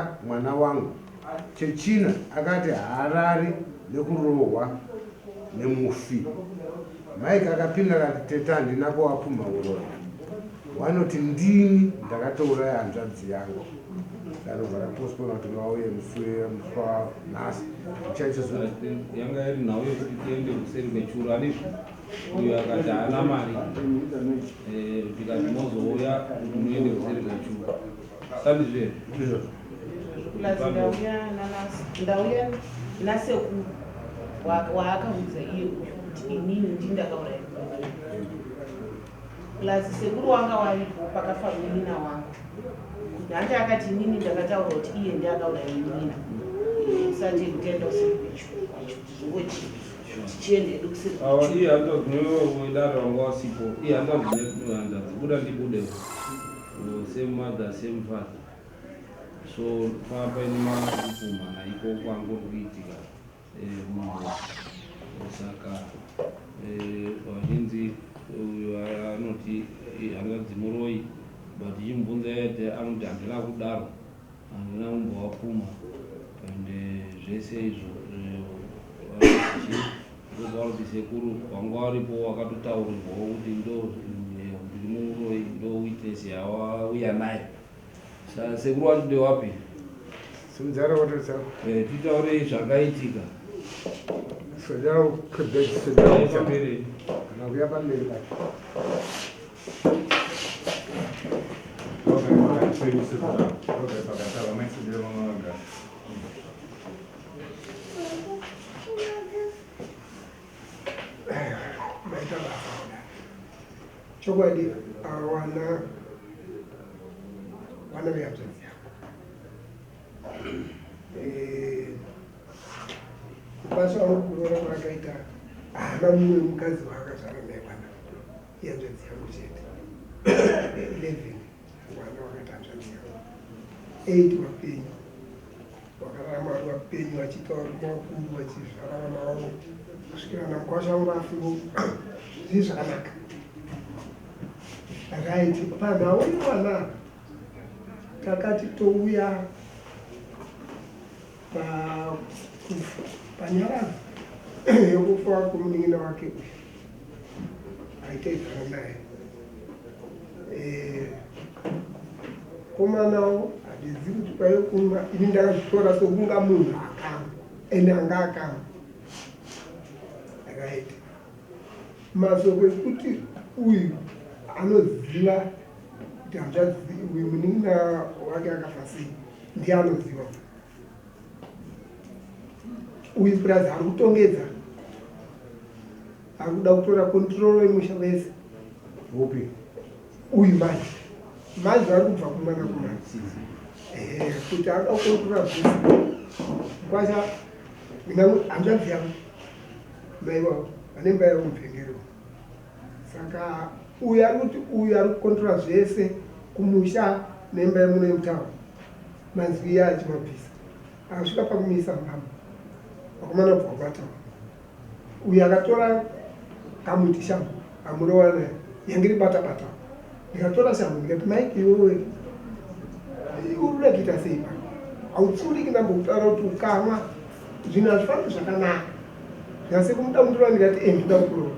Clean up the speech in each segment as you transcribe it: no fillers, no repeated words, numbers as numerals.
Ndinoda mwana wangu. Chechina akati haarari nekurohwa nemufi. Mike akapinda akati tete handina kuwapumha uroyi. Wanoti ndini ndakatouraya hanzvadzi yangu. Dare rapostpona kuti vauye musi wanhasi. Yanga iri nhau yekuti tiende kuseri kwechuru anizvo uyo akati haana mari eh, tikati mozouya kuti muende kuseri kwechuru sandizvo here Ndizvozvo. Plus ndauya nasekuru waakaudza iye uyu kuti inini ndini ndakauraya murume. Plus sekuru wanga waripo pakafa munin'ina wangu. Hanti akati inini ndakataura kuti iye ndiye akauraya munin'ina. Usati kutenda usiri kwechuru kwacho kuti zvingochinja. Tichienda hedu kuseri Awa kwechuru. iye hanzvadzi wedare wanga wasipo iye hanzvadzi nehanzvadzi buda ndibude same mother same father so paa paine makupumhana iko kwangori kuitika mumhuri saka vazhinji uyo anoti hanzvadzi muroyi but ichimubvunza yete anoti handina kudaro handina kumbovapumha and zvese izvo ndopavanoti sekuru wanga waripo wakatotaurirwawo kuti ndo ndiri muroyi ndo witness yawauya nayo saka sekuru wacho ndewapi Simudzara watorisa. Titaurei zvakaitika. Swedera kwebed swedera pamberi. Kana kuya pamberi pacho. Maita basa kudai. Chokwadi awana vana vehanzvadzi yako. Mukwashi wangu kuroora kwaakaita haana mumwe mukadzi waakazvara naye mwana ihanzvadzi yangu chete. 11 mwana wakaita hanzvadzi yangu. 8 vapenyu vakararama vari vapenyu vachiita varume vakuru vachizvara vana vavo kusvikira namukwasha wangu afiwo zvii zvakanaka. Right, panhau yevana takati touya panyaradzo yokufa kwemunin'ina wake uyu aiteidzana naye. Komanawo handizivi kuti kwaive kumwa, ini ndakazvitora sokunga munhu akamwa ende anga akamwa. Right, mashoko ekuti uyu anoziva kuti hanzvadzi uyu munin'ina wake akafa sei ndiye anoziva uyu. Purazi ari kutongedza, ari kuda kutora control yemusha wese. Upi? Uyu manje manje vari kubva kumwana kumwana kuti ari kuda kukontrola zvese. Kwasha hanzvadzi yangu mai vavo vane mba yavo mubvengero, saka uyu ari kuti uyu ari kukontrola zvese kumusha nemba yemuno yemutauro. Manzwi iye achimabvisa akasvika pakumisa mbama vakomana kubva kubata uyu akatora kamuti shamhu amurova naye yange iri bata bata. Ndikatora shamhu ndikati, Mike, iwewe uri kuda kuita sei pa hautsuriki? Ndambokutaura kuti ukamwa zvinhu hazvifambi zvakanaka. Ndikase kumuda mutora ndikati ndinoda kukurova.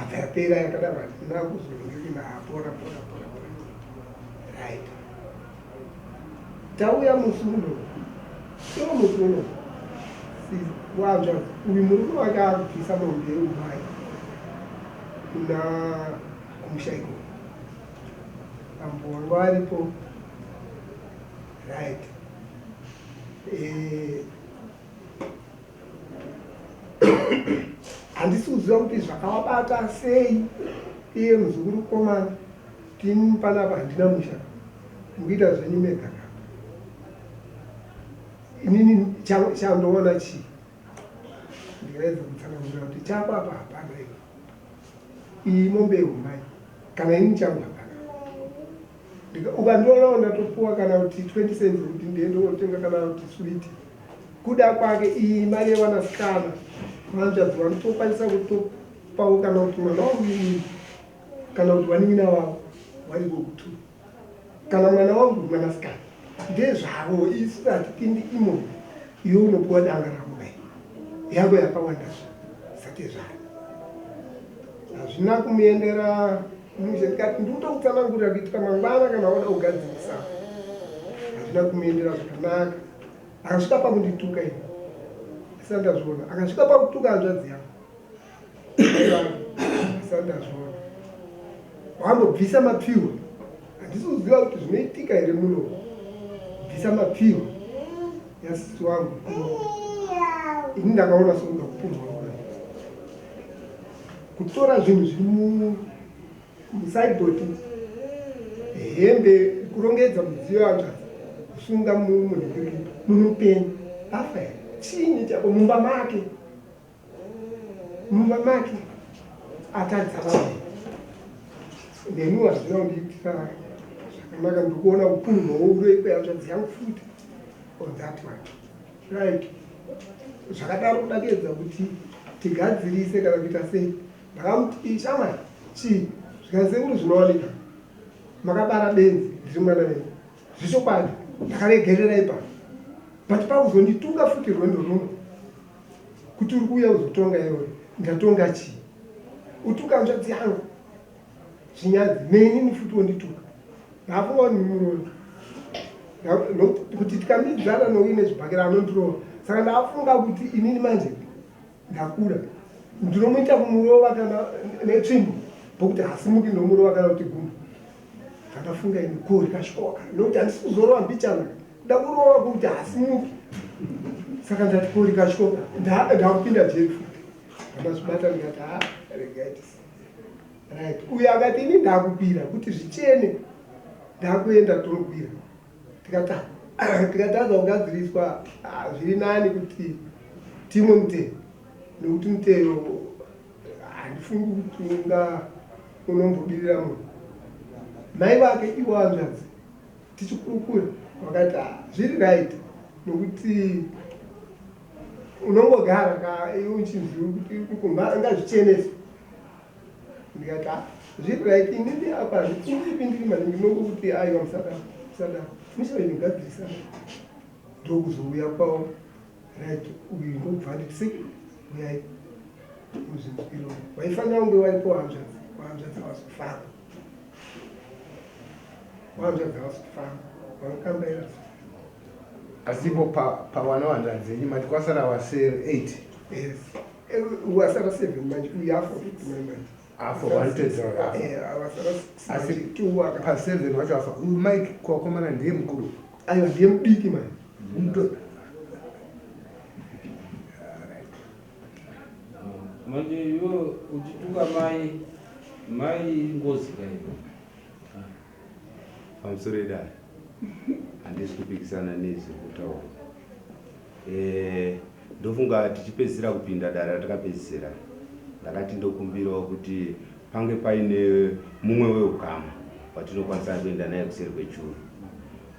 Abva yapera yakadaro, hatina kuzorongekina. Pora pora pora pora. Right, tauya musi uno, iwo musi uno wanzva uyu murume wake akubvisa mombe yeumai kuna kumusha ikoko, ambo wanga varipo. Right, handisi kuziva kuti zvakavabata sei iye muzukuru komana. Tini panapa handina musha, mukuita zvenyu mega ka. Inini chandoona chii, ndikaedza kutsanangurira kuti chako apa hapana, iwe iyi mombe yehumai kana ini changu hapana. Ukandionawo ndatopuwa kana kuti 20 cents kuti ndiende kotenga kana kuti switi kuda kwake, iyi mari yevanasikana vanzvadzi vanotokwanisa kutopawo kana kuti mwana wangu uyu kana kuti vanin'ina vavo vari vokutu kana mwana wangu mwanasikana. Ndezvavo, isu hatipindi imomo. Iwe unopuwa danga rako kai yako yakawanda satezvara. Hazvina kumuendera mushe. Ndikati ndikutokutsanangurira kuitira mangwana kana wada kugadzirisa. Hazvina kumuendera zvakanaka. Akasvika pakundituka ini asati ndazviona. Akasvika pakutuka hanzvadzi yangu asati ndazviona. Wambobvisa mapfihwa, handisi kuziva kuti zvinoitika here muno. Bvisa mapfihwa yasisi wangu, ini ndakaona sokuda kupumhwa ura kutora zvinhu zviri musideboard, hembe, kurongedza mudziyo yanzvadzi, kusunga munhingiriki. Munhu mupenyu afa here? Chiini chako mumba make? Mumba make atadza vanhu. Neniwo hazvina kundiitira zvakanaka. Ndikuona kupumhwawo uro kwehanzvadzi yangu futi on that one. Right, zvakadaro kuda kuedza kuti tigadzirise kana kuita sei. Ndakamuti, "Shamwari, chii?" Zvikanzi, "Zvinowanika makabara benzi, ndiri mwana venyu." Zvichokwadi ndakaregerera ipapo, but pakuzonditunga futi rwendo runo kuti uri kuuya kuzotonga iwe, ndatonga chii? Utuka hanzvadzi yangu zvinyadzi, nenini futi wondituka. Ndafunga kuti ndimurori kuti tikamidzana nouine zvibhakera anondirova. Saka ndafunga kuti inini manje ndakura, ndinomuita kumurova kana netsvimbo pokuti hasimuki, ndomurova kana kuti gumbo. Ndakafunga ini ko rikashoka, nokuti handisi kuzorova mbichana, nda kurova kuti hasimuki. Saka ndati ko rikashoka, ndakupinda jeri futi. Ndakazvibata ndikati, "Ha, regai tisi." Right, uyo akati, "Ini ndakukwira kuti zvichene, ndakuenda tonokwira." Tikati tikatadza kugadziriswa, ah, zviri nani kuti timwe muteyo, nokuti muteyo handifungi kuti unga unombobirira munhu. Mai vake ivo hanzvadzi tichikurukura vakati, "Ah, zviri right, nokuti unongogara ka iwe uchinzi kuti ngazvicheneswe." Ndikati, "Ah, zviri right." Inini apa handipindiri maningi, nongokuti, "Aiwa, musadaro, musadaro, muchainogadzirisa." Ndokuzouya kwavo. Right, uyu ndobva nditi, "Sei, uyai muzvinzwiro." Waifanira kunge waripo hanzvadzi, wahanzvadzi hawasi kufamba, wahanzvadzi hawasi kufamba, vanokambaira. Asipo pawana hanzvadzi yenyu mati kwasara wasere 8? Yes, wasara 7 manje, uyu afa manje. Afa, wanotedzera afa. Wasara. Asi 2 aka pa7 wacho afa uyu Mike kwakomana ndiye mukuru? Aiwa, ndiye mudiki manje. Umuto. Manje iwe uchituka mai, mai ngozi kaivo. Pamusoro edare, handisi kupikisana nezviri kutaurwa. Ndofunga tichipedzisira kupinda dare ratakapedzisira, ndakati ndokumbirawo kuti pange paine mumwe weukama watinokwanisa kuenda naye kuseri kwechuru.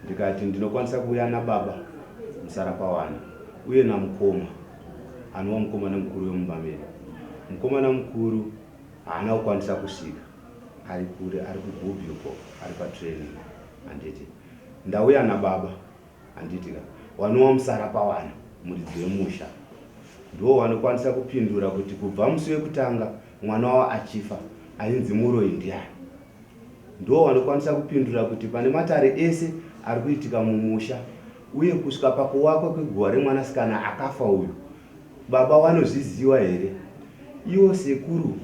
Ndikati ndinokwanisa kuuya nababa Musarapawana uye namukoma anova mukomana mukuru wemumba medu. Mukomana mukuru haana kukwanisa kusvika, ari kure, ari kuGubi uko, ari patraining, handiti? Ndauya nababa, handiti ka, wanova Musarapawana, muridzi wemusha. Ndo wanokwanisa kupindura kuti kubva musi wekutanga mwana wavo achifa, ainzi muroyi ndiani. Ndo wanokwanisa kupindura kuti pane matare ese ari kuitika mumusha uye kusvika pakuwakwa kweguva remwanasikana akafa uyu, baba wanozviziva here? Iwo sekuru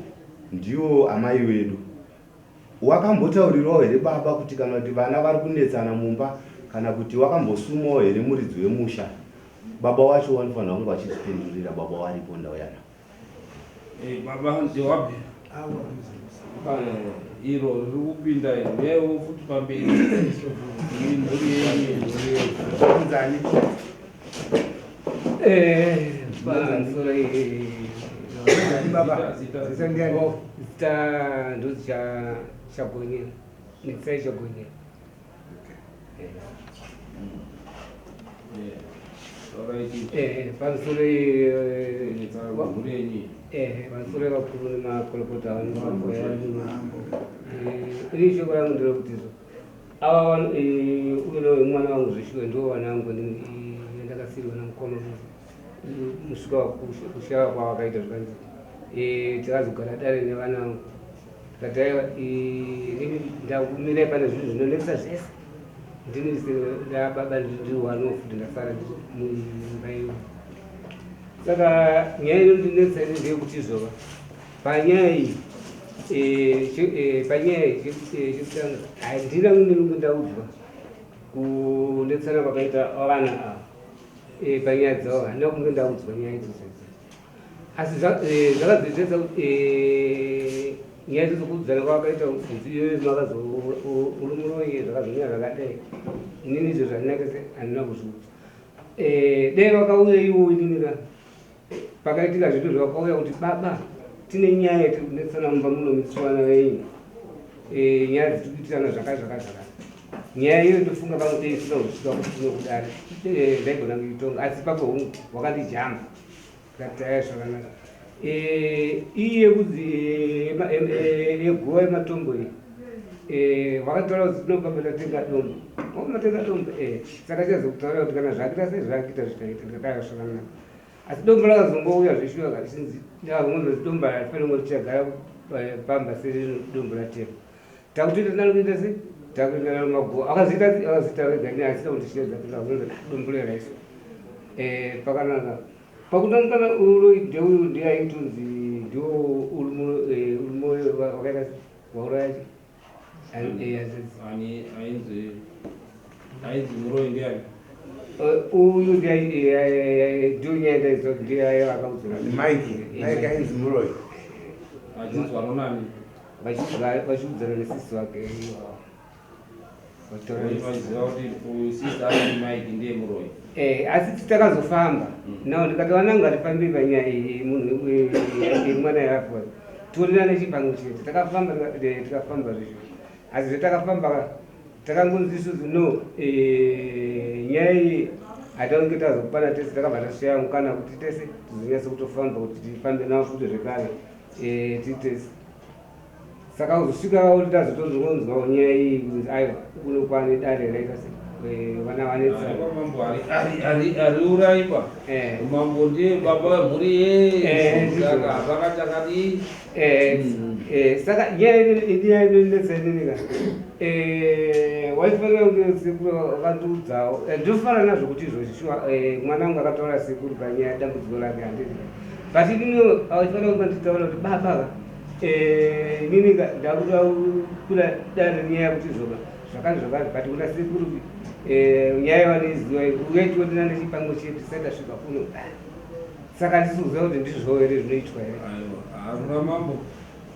ndiwo amai vedu, wakambotaurirwawo here baba kuti kana kuti vana vari kunetsana mumba, kana kuti wakambosumawo here muridzi wemusha? Baba wacho wanofanira kunge vachizvipindurira. Baba waripo, ndauyana. Baba ndewapi? Iro riri kupinda iro, uyaiwo futi pamberi. Iyi mhuri yenyu. Nzani? Pamusoro. Nzani baba? Zita, zita. Zita ndiani? Zita ndozi Chagonyera, Netsai Chagonyera. Alright. Pamusoro. Kunetsa mhuri yenyu. Pamusoro vakuru nemakorokota. Ini shoko rangu nderekuti izvo Ava uyo mwana wangu zveshuwa ndiwo vana vangu ndakasirwa namukoma musvika kushava kwavakaita zvikanzi takazogara dare nevana vangu tikati aiwa inini ndakumirai pane zvinhu zvinonetsa zvese ndini ndababa ndiri wano futi ndasara muimba iyo. Saka nyaya inondinetsa ini ndeyekuti izvova panyaya iyi panyaya iyi chekutanga handina kunge ndaudzwa kunetsana kwakaita vana ava panyaya dzavo, handina kunge ndaudzwa nyaya idzodzo idzi. Asi zvakazoita nyaya idzodzo kuudzana kwavakaita kunzi makazourumuroyi zvakazonyaya zvakadai, inini izvo zvandinake handina kuzviudzwa. Dai vakauya iwo inini ka pakaitika zvinhu zvakauya kuti baba tine nyaya yatiri kunetsana mumba muno mitswana venyu, nyaya dzitiri kuitirana zvaka zvaka zvaka. Nyaya iyoyo ndofunga pamwe dei isina kuzvisvika kuti kuno kudare ndaigona kuitonga, asi papo hungu wakandijamba ndikati aya zvakanaka. Iyi yekudzi yeguva yematombo iyi vakataura kuti tinobaba tatenga dombo, matenga dombo, saka chazokutaura kuti kana zvakuita sei zvakuita zvikaita, ndikati aya zvakanaka. Asi dombo rakazongouya zveshuwa kachinzi ndakazongonzi dombo harifaniri kunge richagara pamba serino dombo ratema. Takutoita naro kuita sei? Takuenda naro maguva. Akazoita akazoita vega ini asina kundisheedza ndakazonzi dombo riya raiswa. Pakanaka. Pakutanga kana uroyi ndeuyu ndiye aitonzi ndiwo uri wakaita wauraya Ani ainzi ainzi muroyi ndiani? Uyu ndiye ndiyo nyaya ndaiziva kuti ndiye akaudzwa Mike, Mike ainzi muroyi. Achinzwa nonani? Vachiudzana nesisi wake. Vachiziva kuti uyu sister ainzi Mike ndiye muroyi. Asi takazofamba nao ndikati vanangu ngatifambei panyaya iyi, munhu mwana yafa tionerane chipamwe chete. Takafamba tikafamba zvezvo, asi zvetakafamba takangonzi isusu no nyaya iyi hataunge tazokupana tese. Takabva tasvika mukana kuti tese tizonyatsa kutofamba kuti tifambe navo futi zvekare tiri tese. Saka kuzosvika kuti tazotonzwa nyaya iyi kunzi aiwa kuno kwane dare raita se vana vanetsa. Mambo ari uraipa. Mambo ndiye baba vemhuri yese, saka hapana chakadii. Saka nyaya nyaya inonetsa inini ka waifanira kunge sekuru vakandiudzawo. Ndinofanira nazvo kuti izvozvi shuwa mwana wangu akataura sekuru panyaya yedambudziko rake handiti, but inini waifanira kunge nditaura kuti baba ka inini ndakuda kuda dare nyaya yekuti izvoka zvakati zvakati, but kuna sekuru nyaya yavanoiziva uye tionana nechipango chedu tisati tasvika kuno. Saka handisi kuziva kuti ndizvo here zvinoitwa here. Aiwa, hakuna mambo,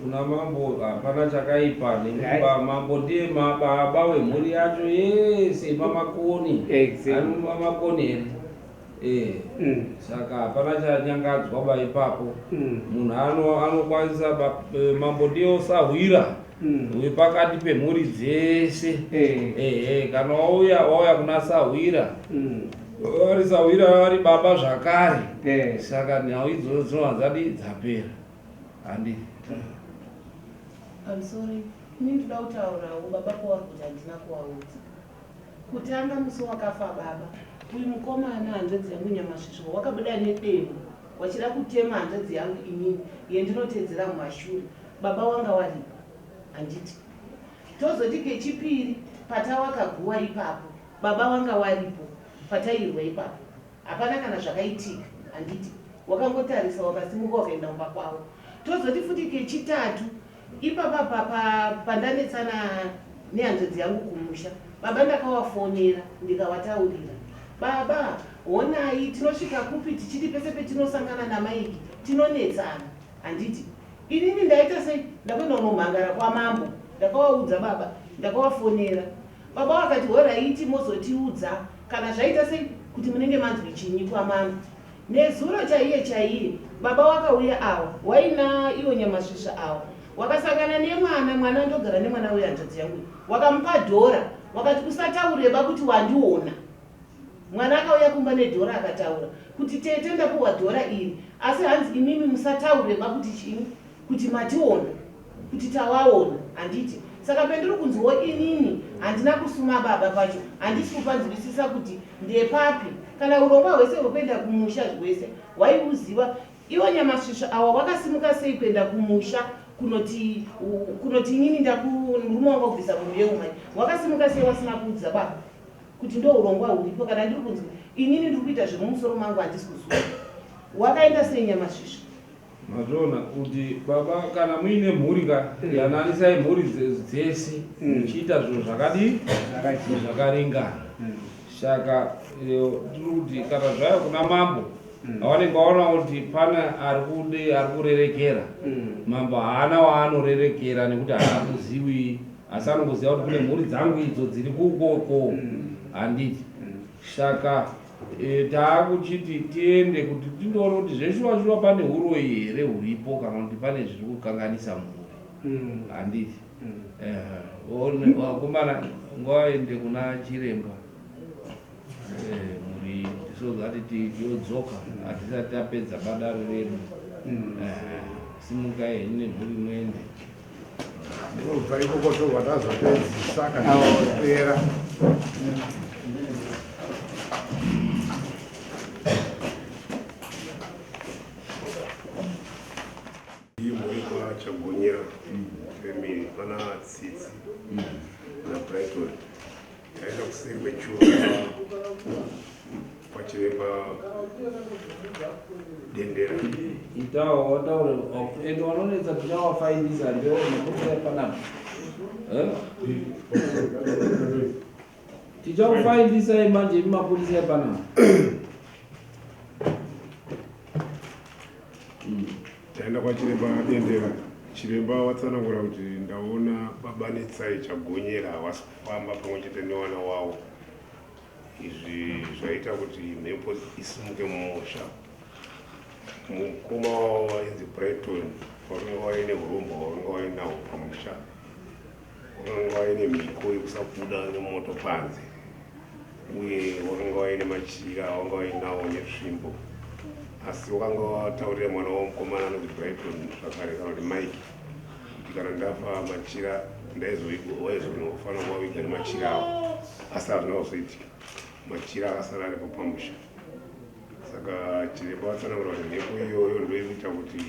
kuna mambo hapana chakaipa nekuti mambo ndiye baba wemhuri yacho yese mamakoni. Exactly. Ari mamakoni here? Saka hapana chanyangadzwa ba ipapo. Munhu anokwanisa mambo ndiye osahwira wepakati pemhuri dzese. Ehe, kana wauya wauya kuna sahwira, vari sahwira vari baba zvakare. Saka nhau idzodzo dzinova dzadi dzapera handi. I'm sorry. Ini ndoda kutaurawo baba kwavari kuti handina kuvaudza. Kutanga musi wakafa baba, uyu mukomana hanzvadzi yangu Nyamasvisvo wakabuda nedemo wachida kutema hanzvadzi yangu inini yendinotedzera mumashure. Baba wanga waripo handiti. Tozoti kechipiri patawakaguwa ipapo, baba wanga waripo patairwa ipapo. Hapana kana zvakaitika handiti. Wakangotarisa wakasimuka wakaenda kumba kwavo. Tozoti futi kechitatu ipapa pandanetsana nehanzvadzi yangu kumusha, baba ndakawafonera ndikawataurira, baba honai tinosvika kupi tichiti pese petinosangana naMike tinonetsana handiti. Inini ndaita sei, ndakuenda kunomhangara kwamambo, ndakawaudza baba, ndakawafonera baba wakati alright mozotiudza kana zvaita sei kuti munenge manzwi chinyi kwamambo. Nezuro chaiye chaiye baba wakauya awa waina iwo Nyamasvisva awa wakasangana nemwana, mwana ndogara nemwana wehanzvadzi yangu, wakamupa dhora wakati usataureba kuti wandiona. Mwana akauya kumba nedhora akataura kuti tete ndapuhwa dhora iri, asi hanzi imimi musataureba kuti chini kuti mationa kuti tawaona handiti. Saka pendiri kunziwo inini handina kusuma baba pacho handisi kupanzwisisa kuti ndepapi. Kana urongwa hwese hwekuenda kumusha hwese waiuziva iwo nyamasvisva awa wakasimuka sei kuenda kumusha kunoti kunoti inini ndaku murume wangu wakubvisa munhu yeumai wakasimuka sei wasina kuudza baba kuti ndo urongwa huripo kana ndiri kunzi inini ndiri kuita zvemumusoro mangu handisi kuzuva wakaenda sei nyamasvisva. Mazviona kuti baba kana muine mhuri ka yananisai mhuri dzese muchiita zviro zvakadii zvakaringana. Saka tiri kuti kana zvauya kuna mambo avanenge vaona kuti pane ari kude ari kurerekera mambo haana waanorerekera nekuti haakuziwi asi anongoziva kuti kune mhuri dzangu idzo dziri kukoko handiti saka E, taakuchiti tiende kuti tindoona kuti zveshuwa shuwa pane huroyi here huripo kana kuti pane zviri kukanganisa mhuri mm. handiti mm. Eh, vakomana ngavaende kuna chiremba eh, mhuri so that tiyodzoka hatisati tapedza badare redu mm. eh, simukai henyu nemhuri muende Ndinobva ikoko tobva tazopedzisa kana kupera. Imhuri kwaChagonyera family pana Tsitsi naBrighton. Taenda kuseri kwechuru kwachiremba Dendera. Itawo wataure ende wanonetsa tichawafaindisa ndio mapurisa epanapa. Eh? Tichakufaindisai manje imi mapurisa epanapa. Taenda kwachiremba Dendera. Chiremba watsanangura kuti ndaona baba Netsai Chagonyera havasi kufamba pamwe chete newana wavo. Izvi zvaita kuti mhepo isimuke mumusha. Mukoma wavo vainzi Brighton vakanga vaine hurombwa hwavanga vainahwo pamusha. Wakanga waine mhiko yekusabuda nemoto panze uye wakanga waine machira awanga wainawo netsvimbo asi wakanga wataurira mwana wavo mukomana anonzi Brighton zvakare kana kuti Mike kuti kana ndafa machira ndaizofanira kuvaviga nemachira avo asi hazvina kuzoitika machira akasara aripo pamusha saka chiremba vatsanangura kuti mhepo iyoyo ndoikuita kuti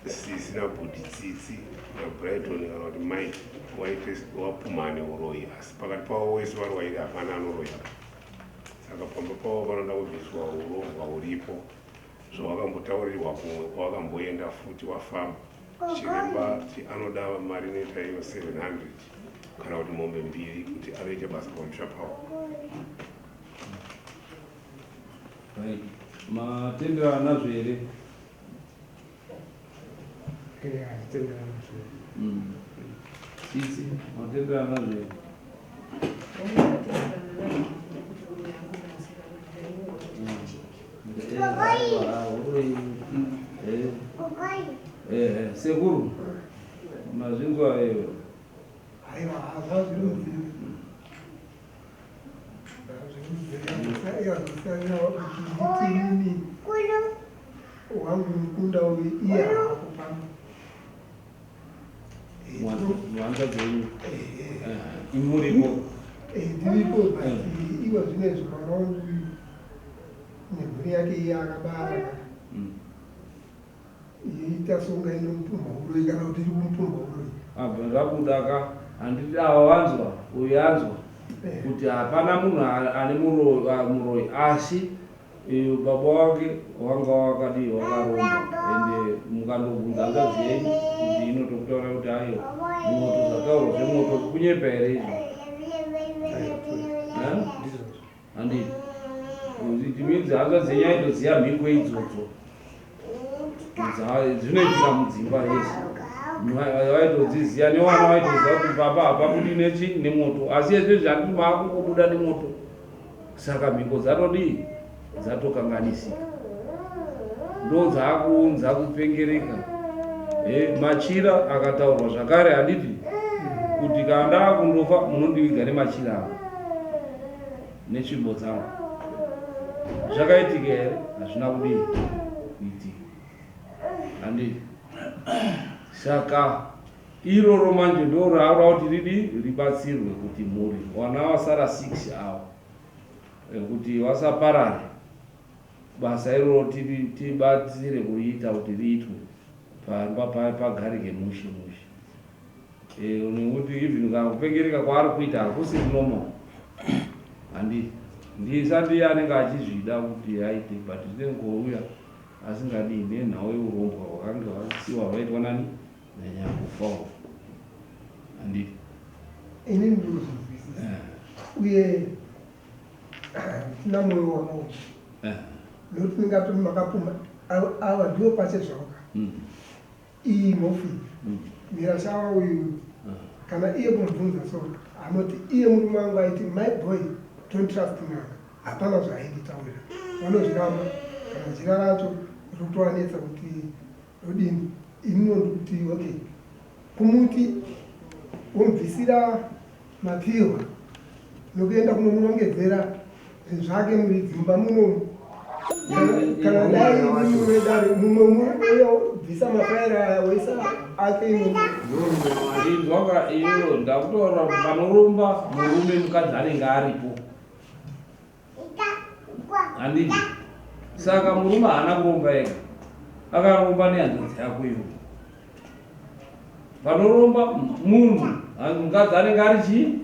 Sisi nabhudhi Tsitsi naBrighton kana kuti Mike waite wapumhane uroyi asi pakati pavo wese vari wairi hapana anoroya saka pamba pavo panoda kubviswa urombwa huripo zvawakambotaurirwa kumwe kwawakamboenda futi wafamba chiremba ti anoda mari inoita iyo 700 kana kuti mombe mbiri kuti anoite basa pamusha pavo. Right. Matenderana nazvo here? Tsitsi, matenderana nazvo here? Sekuru, mazvinzwa here? Aiwa, hazviri munzira. Wangu mukunda uyu iye haako pano. Mwanza dzenyu imuripo? Ndiripo, but iwo zvinezvi mwana wangu uyu nemhuri yake iye akabara Yeita songa inomupumha uroyi kana kuti iri kumupumha uroyi. Abva zvabuda ka handiti ava vanzwa uyu anzwa eh. kuti hapana munhu ane muroyi asi eh, baba wake wanga wakadii wakaromba ende mukandobvunza hanzvadzi yenyu kuti inotokutaura kuti ayo moto zvataurwa zvemoto kunyepa here izvo eh? Handiti it means hanzvadzi yenyu aitoziva mhiko idzodzo zvinoitika mudzimba yese vaitodziziva newana vaitoziva kuti papa hapabudi nechi nemoto asi ezvezvi handiti maakungobuda nemoto saka mhiko dzatodii dzatokanganisika ndo dzaakuunza kupengereka eh, machira akataurwa zvakare handiti kuti kana ndaakundofa munondiviga nemachira avo netsvimbo dzangu zvakaitika here hazvina kudii kuitika handiti saka Iroro manje ndo raura kuti ridi ribatsirwe kuti mhuri wana wasara 6 awo kuti wasaparare. Basa iroro tibatsire kuriita kuti riitwe pamba pagarike mushe mushe. Nekuti even kana kupengereka kwaari kuita hakusi normal. Handi ndisandi anenge achizvida kuti aite, but zvinenge kouya asingadii nenhau yeurombwa hwakange hwasiwa hwaitwa nani nanyakufawo. Handiti Ini ndinozvinzwisisa uye tina mwoyo wakaoma nokuti ndingatoti makapfuma ava ndivo pache zvavo ka. Iyi mhofu iyi mirashawa uyu kana iye kumubvunza so anoti iye murume wangu aiti my boy don't trust n'anga, hapana zvaainditaurira. Vanozviramba kana jira racho riri kutovanetsa kuti rodini. Ini ndikuti okay, kumuti womubvisira mapfihwa nokuenda kunomurongedzera zvinhu zvake muridzi mumba munomu. Kana dai mumwe mumwe murume bvisa mafaira aya woisa ake imomo. Inzwaka iyoyo, ndakutaura kuti panoromba murume mukadzi anenge aripo, handiti? Saka murume haana kuromba ega, akaromba nehanzvadzi yako iyoyo. Panoromba munhu mukadzi anenge ari chii?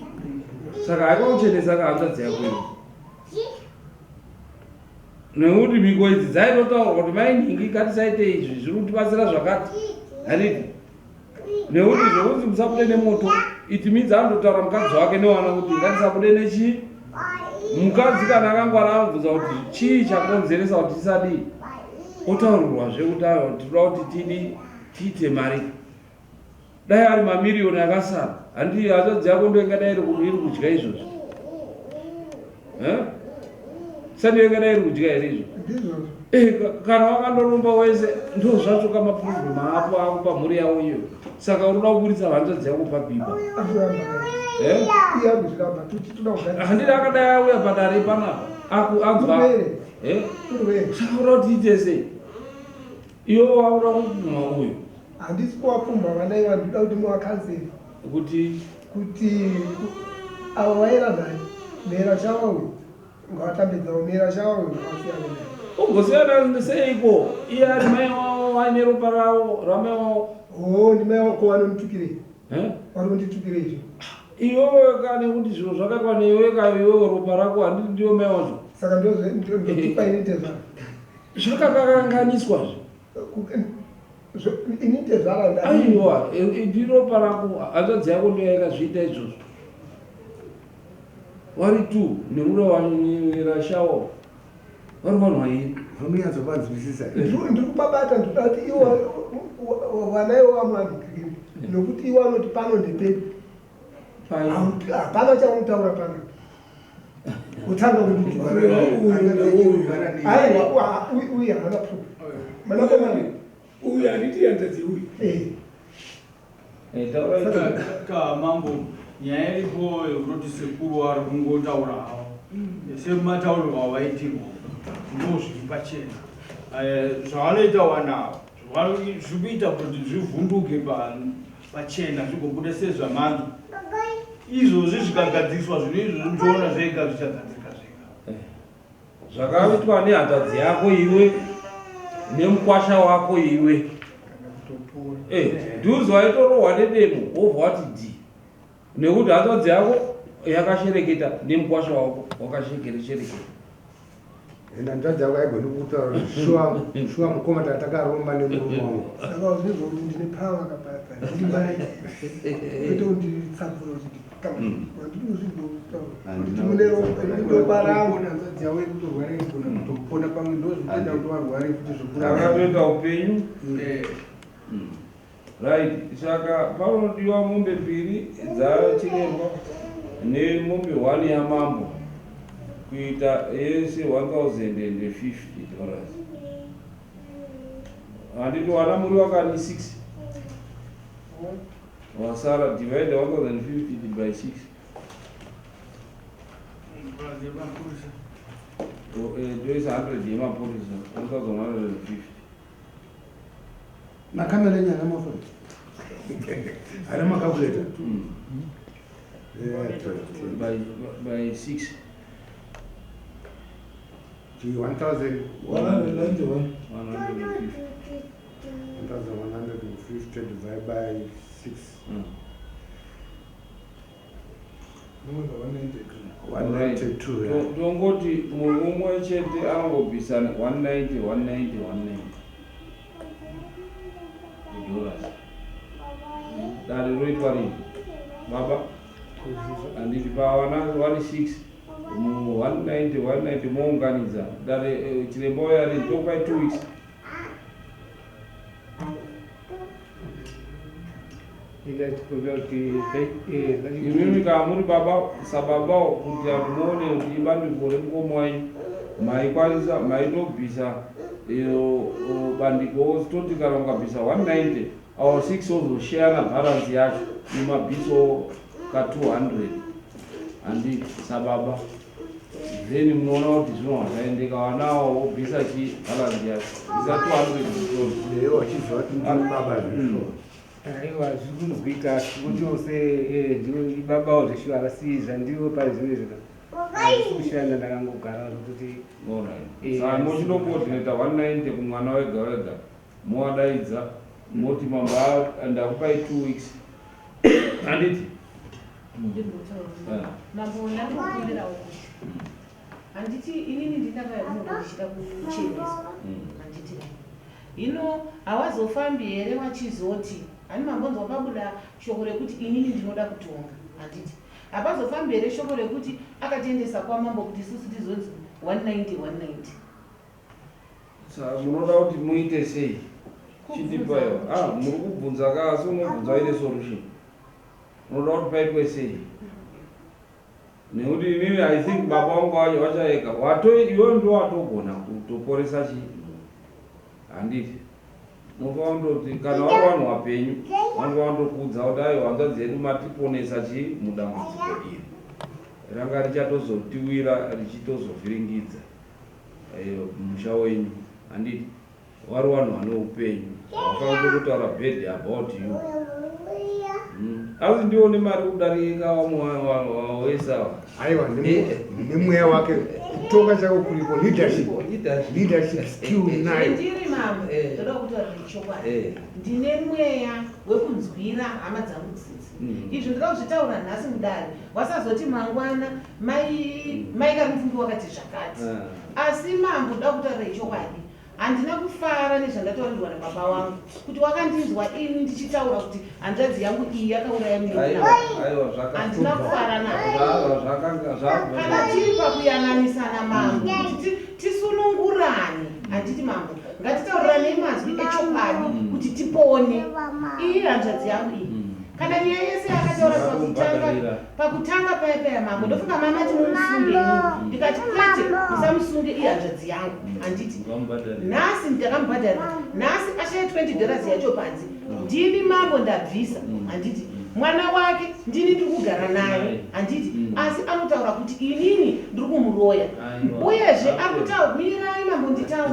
Saka haikwa kuchenesa ka hanzvadzi yako iyoyo, nekuti mhiko idzi dzaitotaurwa kuti mainhingi ngatisaite izvi, zviri kutibatsira zvakati, handiti? Nekuti zvokunzi musabude nemoto, it means anototaura mukadzi wake newana kuti ngatisabude nechii. Mukadzi kana akangwara anobvunza kuti chii chakonzeresa kuti tisadii, otaurirwazve kuti aiwa, tinoda kuti tidi tiite mari. Dai ari mamiriyoni akasara, handii hanzvadzi yako ndo ingadai iri kudya izvozvo? Sandiyo ingadai iri kudya here izvo? Ndizvozvo. Kana wakandoromba wese ndo zvacho kamaproblem apo ako pamhuri yavo iyo. Saka unoda kuburitsa hanzvadzi yako pabhiba? Azviramba. Iye akuzviramba, tuti toda kugadzirisa. Handidi akadai auya padare panapa aku anzwa. Urwere. Urwere. Saka unoda kuti tiite sei? Iwe wakuda kupumha uyu. Handisi kuwapumha vana iva, ndinoda kuti muwakanseri kuti kuti avo vaira naye mhera shawa uyu ngawatambidzawo mhera shawa uyu ngawasiyane naye. Ugosiyana seiko iye ari mai wavo aine ropa ravo ramai wavo? Oo, ndimai wako vanonditukirei? Eh? Vari kunditukirei izvo? Iwewe ka, nekuti zviro zvakaitwa newe ka iwewe, ropa rako, handiti ndiwe mai wacho? Saka ndotupa ini tezvara? Zvakakakanganiswa zve. Ini tezvara nda Aiwa, ndiropa rako, hanzvadzi yako ndiyo yakazviita izvozvo. Vari two nemuda wanerashawo vari vanhu vairi. Vanonyatsopanzwisisa. Ndiri kupabata, ndikuda kuti iwo vana iwo vamwanhikirimi nokuti iwo anoti pano ndepedu. Hapana chaunotaura pano, kutanga kuti aiwa, uyu haana proof, mwanakomana. Uyu handiti hanzvadzi uyu? Eh. Ka mambo, nyaya iripo yekutoti sekuru ari kungotaura havo semataurirwo avaitirwa, ndo zviri pachena. Zvavanoita wanavo zviri kuita kuti zvivhunduke pachena, zvigobuda sezvamanzwa izvozvi. Zvikagadziriswa zvinhu izvozvi, muchiona zvega zvichagadzirika zvega. Zvakaitwa nehanzvadzi yako iwe nemukwasha wako iwe. Dhuzi waitorohwa nedemo wobva wati dhi, nekuti hanzvadzi yako yakashereketa nemukwasha wako wakashekereshereketa. Ende hanzvadzi yako haigoni kutaura kuti shuwa shuwa mukoma takaromba nemurume wangu. Saka uzvinzwa kuti ndine power kapapa, ndiri mai, kwete kunditsapura kuti wandiri kuzvinzwa kutaura kuti mune ropa rangu. Hanzvadzi yavo iri kutorwara, igona kutopona pamwe, ndo zvinoita kuti varware futi zvokurara. Akatoita upenyu. Right, saka panodiwa mombe mbiri dzachiremba nemombe 1 yamambo, kuita yese $1050. Handiti wana muri wakani 6 wasara? Divide 1050 by 6. Toisa 100 yemapurisa, 1150. Makamera enyana mafoni. Ana macalculator. By 6. 1000 191. 150. 1150 divided by 6. 192. Yeah. Tongoti munhu umwe chete anongobvisa 190 190 190 dollars. Dare roitwa rini baba? Handiti pawana 16 mu 190 190 mounganidza dare, chiremba uya rini? Tokupai 2 weeks. Ndachikumbira kuti Imimi kana muri baba sababawo, kuti vanhu muone kuti ibandiko remukoma wenyu, maikwanisa maitobvisa iyo bandiko. Toti kana ukabvisa 190, our 6 ozosheyana balance yacho nemabhiso ka 200, handiti sababa? Then munoona kuti zvinhu zvaendeka, vanawo wobvisa chi balance yacho, bvisa 200. Iye wachiziva kuti ndini baba zvisho. Aiwa, zviri kunzwika kuti ose ndiwo babawo zveshuwa, asi zvandiwo pari zvino izvo handisi kushanda, ndakangogara zvokuti. Alright. Saka mochinocoordinata 190 kumwana wega wega, mowadaidza, moti mamba ndakupai 2 weeks, handiti? Ndinotaura mambo, ndanokumbirawo kuti, handiti inini ndinakaya kunoku ndichida kucheneswa, handiti? Hino hawazofambi here wachizoti hani mambonzwa pabuda shoko rekuti inini ndinoda kutonga, handiti? Hapazofambi here shoko rekuti akatiendesa kwamambo kuti isusu tizonzi 190 190? Saka munoda kuti muite sei? Chindipaiwa. Ah, muri kubvunza ka, asi unobvunza uine solution. Unoda kuti paitwe sei? Nekuti inini I think baba vangu vacho vachaeka wato, iwe ndo watogona kutoporesa chi, handiti? Unofanira kundoti kana vari vanhu vapenyu, vanenge vandokuudza kuti aiwa, hanzvadzi yedu, matiponesa chi mudambudziko iri ranga richatozotiwira, richitozovhiringidza musha wenyu, handiti? Vari vanhu vane upenyu, havafaniri kutaura bad about you. Asi ndiwo nemari kudarika vamwe wese ava. Aiwa, nemweya wake, kutonga chako kuripo, leadership, leadership skill nayo. Ndiri mambo, ndoda kutaura chokwadi. Ndine mweya wekunzwira hama dzangu tsitsi. Izvi ndoda kuzvitaura nhasi mudare, wasazoti mangwana mai mai Karimupfumbi wakati zvakati. Asi mambo, ndoda kutaura chokwadi, handina kufara nezvandataurirwa nababa wangu kuti wakandinzwa ini ndichitaura kuti hanzvadzi yangu iyi yakauraya munin'ina Aiwa. wangu. Aiwa, zvaka Handina kufara nazvo. Zvakanga Kana tiri pakuyananisana mambo, kuti tisunungurane, handiti mambo? Ngatitaurirane mazwi echokwadi kuti tipone. Iyi hanzvadzi yangu iyi, kana nyaya yese yakataura pakutanga, Kumubhadharira. pakutanga paya paya mambo, ndofunga mamati mumusunge inini, ndikati kwete, musamusunge, iyi hanzvadzi yangu, handiti? Mukamubhadharira. Nhasi ndakamubhadharira, nhasi ashaya $20 yacho panze. Ndini mambo ndabvisa, handiti? Mwana wake ndini ndiri kugara naye, handiti? Asi anotaura kuti inini ndiri kumuroya. Aiwa. Uyezve ari kutaura, mirai mambo nditaure,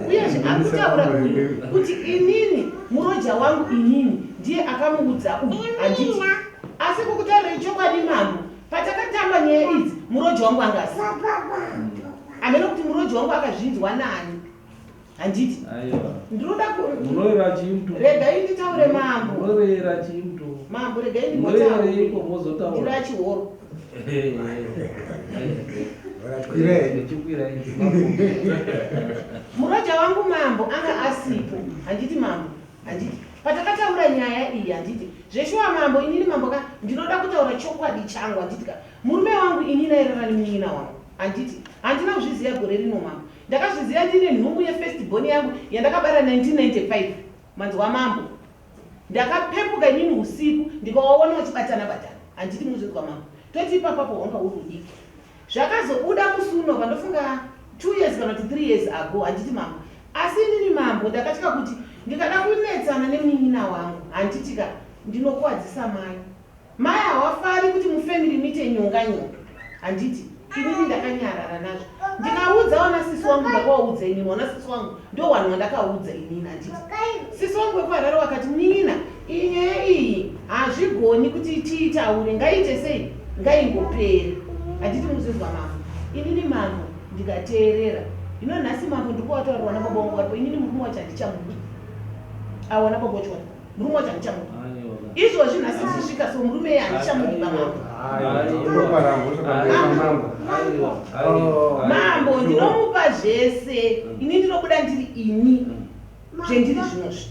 uyezve ari kutaura uyu kuti inini muroja wangu inini ndiye akamuudza uyu, handiti? Asi kukutaurirai chokwadi mambo, patakatamba nyaya idzi muroja wangu anga asipo. Hameno kuti muroji wangu akazvinzwa nani, handiti? Aiwa. Ndinoda Munoyera chii? Regai nditaure mambo. Munoyera chii? Mambo, regai Munoyereiko? ndimbotaure. Mozotaura. Ndira chihoro. Kwirai. Chikwirai. Muroja wangu mambo anga asipo, handiti mambo? Handiti patakataura nyaya iyi, handiti? Zveshuwa mambo, inini mambo ka ndinoda kutaura chokwadi changu, handiti ka? Murume wangu inini airara nemunin'ina wangu, handiti? Handina kuzviziva gore rino mambo, ndakazviziva ndine nhumbu yefirst born yangu yandakabara 1995. Manzwa mambo? Ndakapepuka inini usiku ndikawaona vachibatana batana, handiti muzvinzwa mambo? Toti ipapapo hwanga huri udiki. Zvakazobuda musi uno pandofunga 2 years kana kuti 3 years ago, handiti mambo? Asi inini mambo ndakatya kuti ndikada kunetsana nemunin'ina wangu, handiti ka, ndinokuwadzisa mai. Mai havafari kuti mufamily muite nyonga nyonga, handiti? Inini ndakanyarara nazvo, ndikaudza wana sisi wangu. Ndakavaudza inini wana sisi wangu, ndo vanhu vandakaudza inini, handiti? Sisi wangu wekuHarare wakati, munin'ina Iyi nyaya iyi hazvigoni kuti tiitaure, ngaiite sei, ngaingopere. Handiti muzvinzwa mambo? Inini mambo ndikateerera. Hino nhasi mambo ndiri kuvataurirwa nababa vangu varipo, inini murume wacho handichamudi. Awana baba wacho varipo, murume wacho handichamudi. Izvozvi nhasi tichisvika so murume iye handichamudi bamambo. Mambo ndinomupa zvese, ini ndinobuda ndiri ini. Zvendiri zvinozvi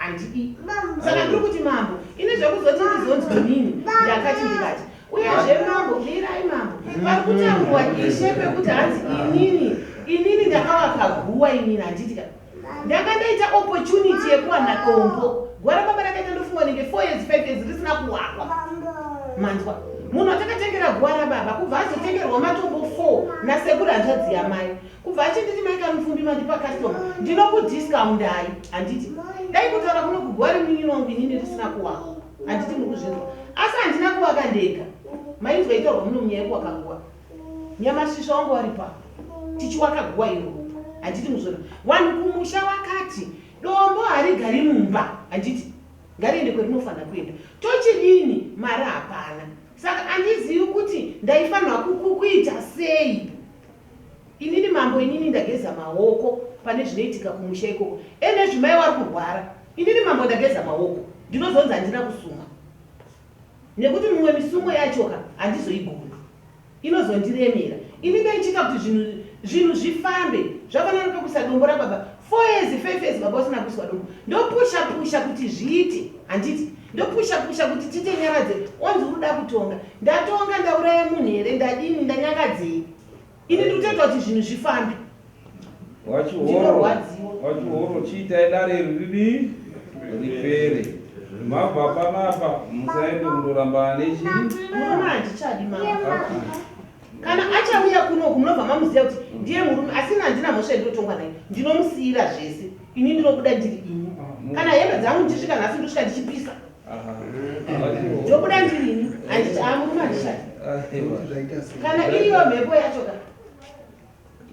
handidi saka ndiri kuti mambo ini zvekuzoti ndizonzwi nini ndakati ndikati uyezve mambo mirai mambo pari kutaurwa ishe pekuti hanzi inini inini ndakavaka guwa inini handiti ka ndanga ndaita opportunity yekuwana dombo guwa rababa rakaita ndofunga nenge 4 years 5 years risina kuwakwa manzwa munhu atakatengera guwa rababa kubva azotengerwa matombo 4 nasekuru hanzvadzi yamai Kubva achinditi mai Kamupfumbi mandipa customer ndinokudiscoundai handiti dai kutaura kuno kuguva remunin'ina wangu inini risina kuwakwa handiti muri kuzvinzwa asi handina kuvaka ndega mainzwa itaurwa muno munyaya yekuwaka guva nyamasvisva wangu wari pa tichiwaka guva iro handiti muzvona vanhu kumusha vakati dombo harigari mumba handiti ngariende kwerinofanira kuenda tochidini mari hapana saka andizivi kuti ndaifanirwa kuita sei Inini mambo inini ndageza maoko pane zvinoitika kumusha ikoko ene zvimai wari kurwara inini mambo ndageza maoko ndinozonzi handina kusuma nekuti mumwe misumo yachoka handizoigoni inozondiremera ini ndaichita kuti zvinhu zvinhu zvifambe zvafanana pekuisa dombo rababa four years five years baba usina kuiswa dombo ndopusha pusha kuti zviite handiti ndopusha pusha kuti tiite nyaradze onzi uri kuda kutonga ndatonga ndauraya munhu here ndadini ndanyangadzei Ini ndikutoita kuti zvinhu zvifambe. Wachihoro, wachihoro chiitai dare iri ridii ripere. Mabva panapa musaende kundoramba nechi. Murume handichadi mama. Kana achauya kunoku munobva mamuziva kuti ndiye murume asi ini handina mhosva yandinotongwa naye. Ndinomusiyira zvese. Ini ndinobuda ndiri ini. Kana hembe dzangu ndichisvika nhasi ndosvika ndichipisa. Ndobuda ndirini handiti a murume handichadi. Kana iriyo mhepo yacho ka.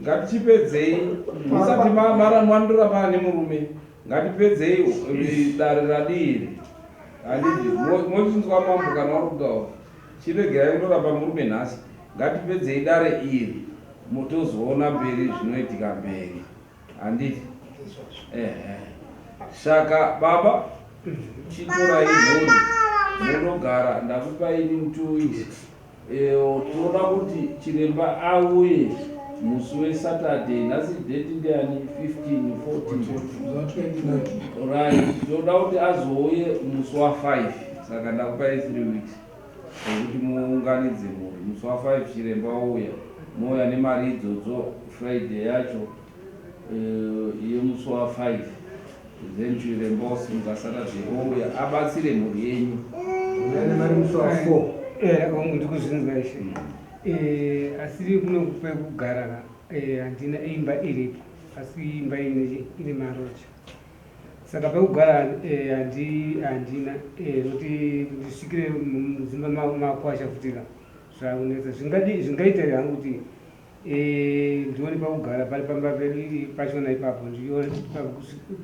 Ngatichipedzei musati mandoramba nemurume ngatipedzei dare radii handiti mochinzwa mambo kana wari kutaura chiregerai kundoramba murume nhasi ngatipedzei dare iri motozoona mberi zvinoitika mberi handiti ehe saka baba chitorai mhuri munogara ndakupai ini two weeks eh, tinoda kuti chiremba auye musi wesaturday nhasi date ndiani 15 14 right tinoda kuti azouye musi wa5 saka ndakupai 3 weeks ekuti muunganidze mhuri musi wa5 chiremba ouya mouya nemari idzodzo friday yacho eh, yemusi wa5 then chiremba osimuka saturday ouya abatsire mhuri yenyu nemari musi wa4 eh, ndikuzvinzwa ishe eh, asi kuno pekugara handina imba iripo asi imba ine maroja Saka pekugara eh, handi handina eh, kuti ndisvikire mudzimba makwasha futi ka zvakunetsa zvingadi zvingaita here hangu kuti eh, ndione pakugara pari pamba pedu pachona ipapo ndione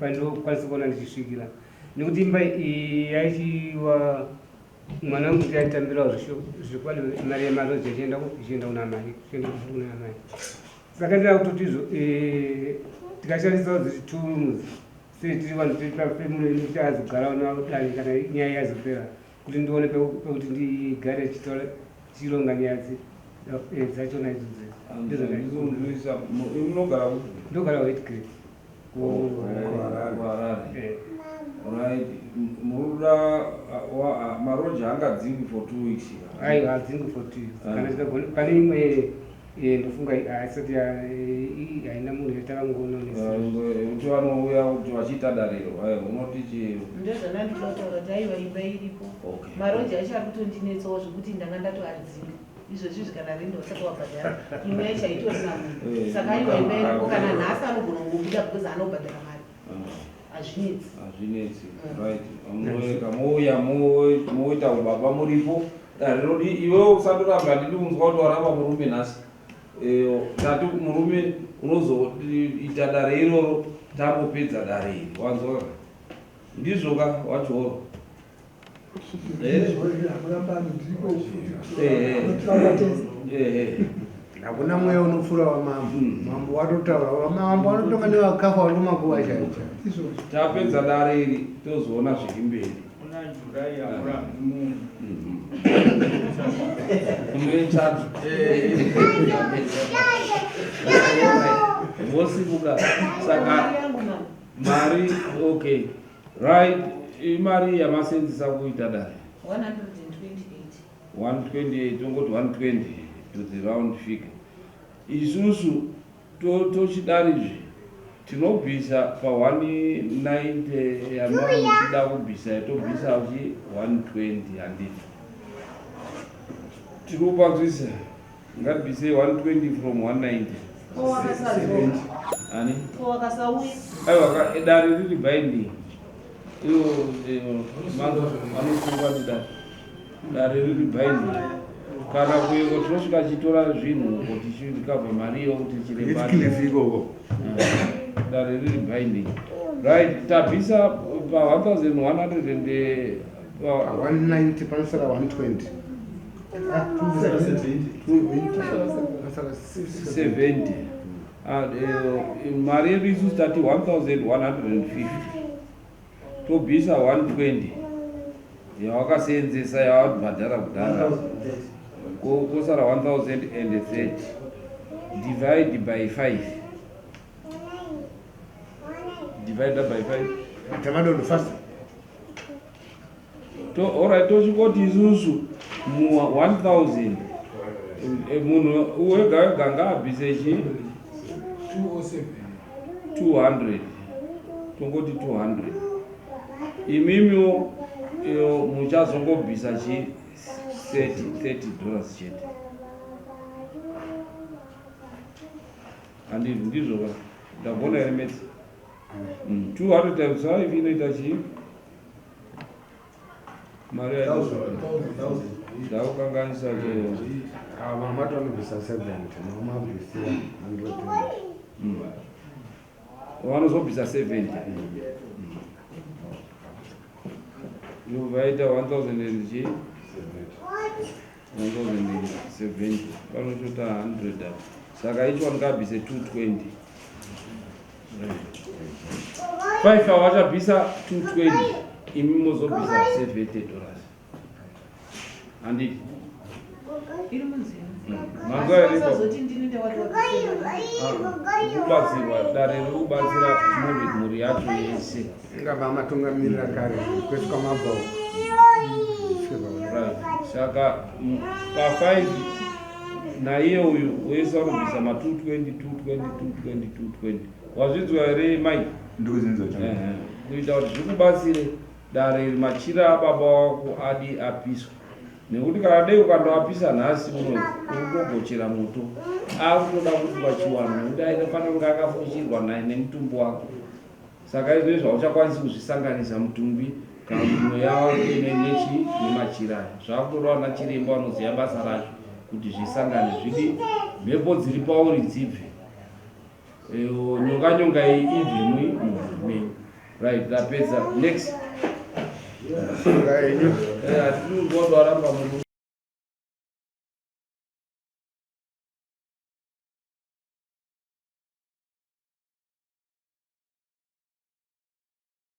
pandokwanisa kuona ndichisvikira nekuti imba iyi yaichiwa mwana wangu kuti aitambirawo zvokwadi mari yemaroja ichienda ichienda kuna amai ichienda kuna amai Saka ndira kutoti izvo eh, tikashandisawo dziri two rooms sei tiri vanhu tiri pafamily yedu kuti azogara dare kana nyaya yazopera kuti ndione pekuti ndigare tichironga nyaya eh, dzachona idzodzo ndizvonogara ndogara white Kuharare. Eh. Right. Muruda maroja angadzingwi for 2 weeks. Aiwa hadzingwi for 2 weeks. Kana tikagona pane imwe eh, ndofunga haisati haina munhu yatakangoona nekuti vanouya kuti vachiita dariro aiwa unoti chi ndozvandandinotaura kuti aiwa imba iripo maroja acho ari kutondinetsawo zvekuti ndanga ndatoadzinga izvozvi izvi kana rende usati wabhadhara imwe yacho haitorina munhu eh, saka aiwa imba iripo kana nhasi anogona kungobuda because anobhadhara mari ah. hazvinetsi hazvinetsi mm. right munoeka mouya moita ubaba muripo rinodi iwe usandoramba ndidi kunzwa kuti waramba murume nhasi eh, tati murume unozoita dare iroro tambopedza dare iri wanzwa Ndizvo ka wachioro. Hakuna mweya unopfuura wamambo. Mambo watotaura, mambo vanotonga nevakafa vari kumakuva chaicho chaicho. Tapedza dare iri tozoona zviri mberi. Kuna July hamurambi munhu. Munoitsvaga. Vosimuka saka mari okay. Right, imari yamasenzesa kuita dare. 128. 128 tongoti 120 to the round figure. Isusu tochidarizve tinobvisa pa 190 yamamuchida kubvisa tobvisa chi 120 handiti. Tiri kupanzwisa ngatibvisei 120 from 190. Ko wakasadzoka. Ani? Ko wakasauya. Aiwa, dare riri binding. Iwo vanosunga ndidare. Dare riri binding. Kana kuiko tinosvika chitora zvinhu uko tichikabva mari iyo kuti chiremba. Heathcliff ikoko. Dare riri binding. Right, tabvisa pa 1100 and Pa 190 panosara 120. Ah, 270. Panosara 70. Ah, mari yedu isusu tati 1150. Tobvisa 120 yawakasenzesa yawabhadhara kudhara. Kosara 1030 divide by 5. Divided by 5. Tamadondo fast. To alright, tochingoti isusu mu 1000 munhu wega wega ngaabvise chi 207. 200, tongoti 200. Imimiwo iyo muchazongobvisa chi $30 chete, handizvo? Ndizvo ka, ndagona here maths? 200 times 5 inoita chii? Mari ndakukanganisa. Ava mati vanobvisa 70, mamabvisira 120. Vanozobvisa 70, yobva yaita 1000 and chi 1070, panotota 100 apa. Saka icho vanongabvise 220, 5 ava vachabvisa 220, imi mozobvisa $70, handiti? Iri munzira. Manzwa here ipapo? Asazoti ndini ndewati. Kubatsirwa, dare riri kubatsira mhuri yacho yese. Ingava matungamirira kare kwese kwamabva uko. Right. Saka pa5 naiye uyu wese vanobvisa ma220, 220, 220, 220. Wazvinzwa here, mai? Ndikuzinzwa. Ehe. Kuita kuti zvikubatsire dare iri, machira ababa wako adi apiswa, nekuti kana dei ukandoapisa nhasi uno, uri kugochera moto. Akutoda kuti pachiwanhu, nekuti ainofanira kunge akafushirwa naye nemutumbi wako. Saka izvo hauchakwanisi kuzvisanganisa mutumbi kana kuti mweya wake nechi nemachira aya. Zvakutoda vana chiremba vanoziva basa racho kuti zvisangane, zvidi mhepo dziri pauri dzibve. Nyonga nyonga iyi ibve mumuviri menyu. Right, tapedza. Next. Sunga yenyu. Hatiri kunzwa kuti waramba munhu.